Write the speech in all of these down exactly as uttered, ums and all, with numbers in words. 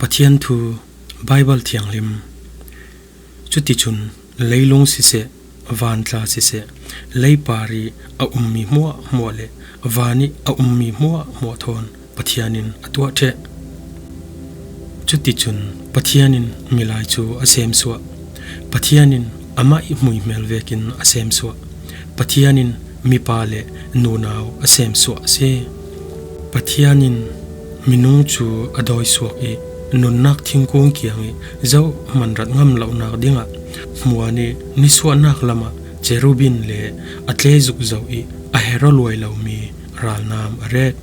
Pathian thu, Baibal Thianghlim. Cuticun leilung siseh, vantla siseh, leipar ih a ummi hmuahhmuah le van ih a ummi hmuahhmuah thawn Pathian in a tuah ṭheh. Cuticun Pathian in milai cu a semsuah. Pathian in amah ih hmuihmel vekin a semsuah. Pathian in mipa le nunau a semsuah a si. Pathian in minung cu a dawisuak ih nunnak thingkung kiangih zohman rat ngam lonak dingah hmuan ih nisuahnak lamah cherubin le a tlezuk zoh ih a her aw luai lomi ralnam a ret.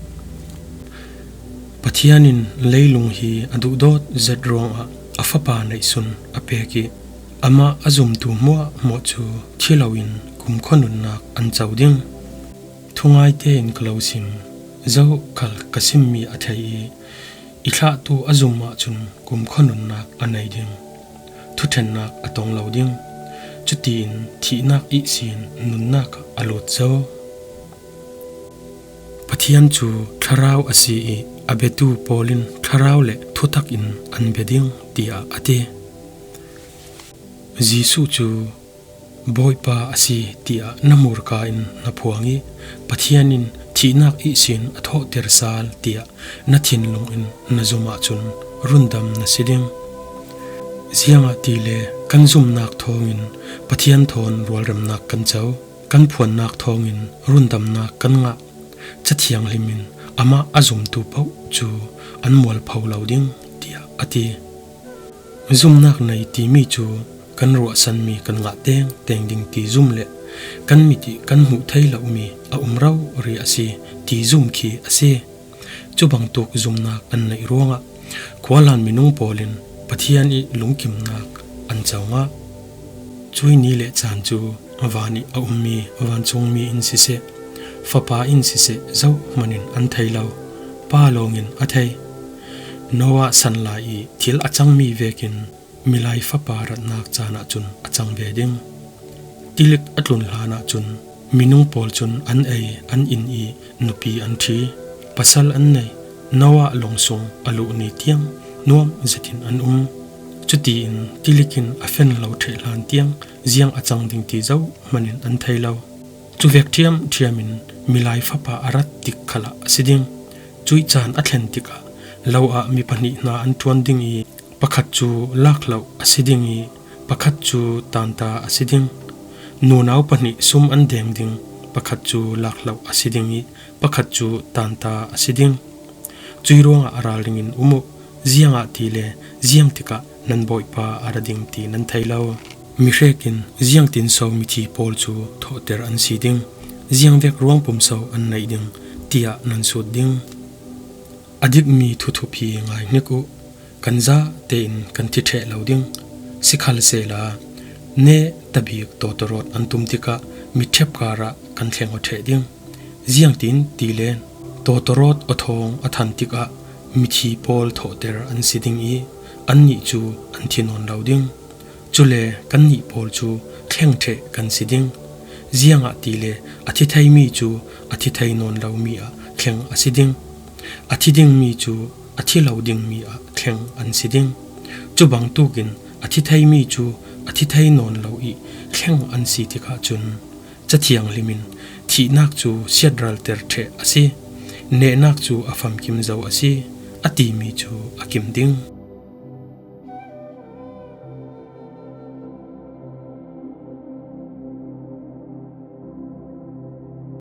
Pathian in leilung hi a duhdawt zet ruangah a Fapa neihsun a pek ih amah a zumtu hmuahhmuah cu thi loin kumkhua nunnak an co ding. Thungai tein ka lo sim, zokhal ka simmi a thei ih i thlahtu a zum ahcun kumkhua nunnak a nei ding, thuṭhennak a tong lo ding. Cutiin thihnak ihsin nunnak ah a lut zo. Pathian cu thlarau a si ih a biatu pawl in thlarau le thutak in an bia ding, tiah a ti. Jesuh cu Bawipa a si tiah na hmurka in na phuang ih Pathian in thihnak ihsin a thawhter sal tiah na thinlung in na zum ahcun rundam na si ding. Ziangahtile kan zumnak thawngin Pathian thawn rualremnak kan co, kan phuannak thawngin rundamnak kan ngah. Cathianghlim in amah a zumtu paoh cu an mualpho lo ding, tiah a ti. Zumnak nei timi cu kan ruahsanmi kan ngah tengteng ding ti zum le kan mit ih kan hmuh thei lomi a um rori a si ti zum khi a si. Cubangtuk zumnak an neih ruangah khuahlan minung pawl in Pathian ih lungkimnak an co ngah. Cuih ni le caan cu van ih a ummi vancungmi in siseh, Fapa in siseh, zohman in an thei lo, Pa lawngin a thei. Noah sanlai ih thil a cangmi vekin Milai Fapa ratnak caan ahcun a cang ve ding. Tilik a tlun hlan ahcun minung pawl cun an ei, an in ih nupi an ṭhi, pasal an nei. Noah lawng sung a luh ni tiang nuam zetin an um. Cutiin tilik in a fen lo ṭheh hlan tiang ziang a cang ding ti zohman in an thei lo. Cuvek ṭhiamṭhiam in Milai Fapa a rat tik khalah a si ding. Cuih caan a thlen tikah lo ah mi pahnih hna an ṭuan ding ih, pakhat cu lak hloh a si ding ih, pakhat cu tanta a si ding. Nunau pahnih sum an deng ding, pakhat cu lak hloh a si ding ih, pakhat cu tanta a si ding. Cuih ruangah ralring in um uh, ziangahtile ziang tikah nan Bawipa a ra ding ti nan thei lo. Mi hrekin ziangtin so mithi pawl cu thawhter an si ding, ziangvek ruangpum so an neih ding, tiah nan sut ding. A dikmi thuthup hi ngai hnik uh. Kan zate in kan thi ṭheh lo ding. Sikhalsehla neh tabik tawtawrawt an tum tikah miṭhep karah kan thleng aw ṭheh ding. Ziangtin tile tawtawrawt aw thawng a than tikah mithi pawl thawhter an si ding ih annih cu an thi nawn lo ding. Cule kannih pawl cu thleng ṭheh kan si ding. Ziangahtile a thi theimi cu a thi thei nawn lomi ah thleng a si ding. A thi dingmi cu a thi lo dingmi ah thleng an si ding. Cubangtuk in a thi theimi cu a thi thei nawn lo ih thleng an si tikah cun, Cathianghlim in, "Thihnak cu siatralter ṭheh a si, nehnak cu a famkim zo a si," a timi cu a kim ding.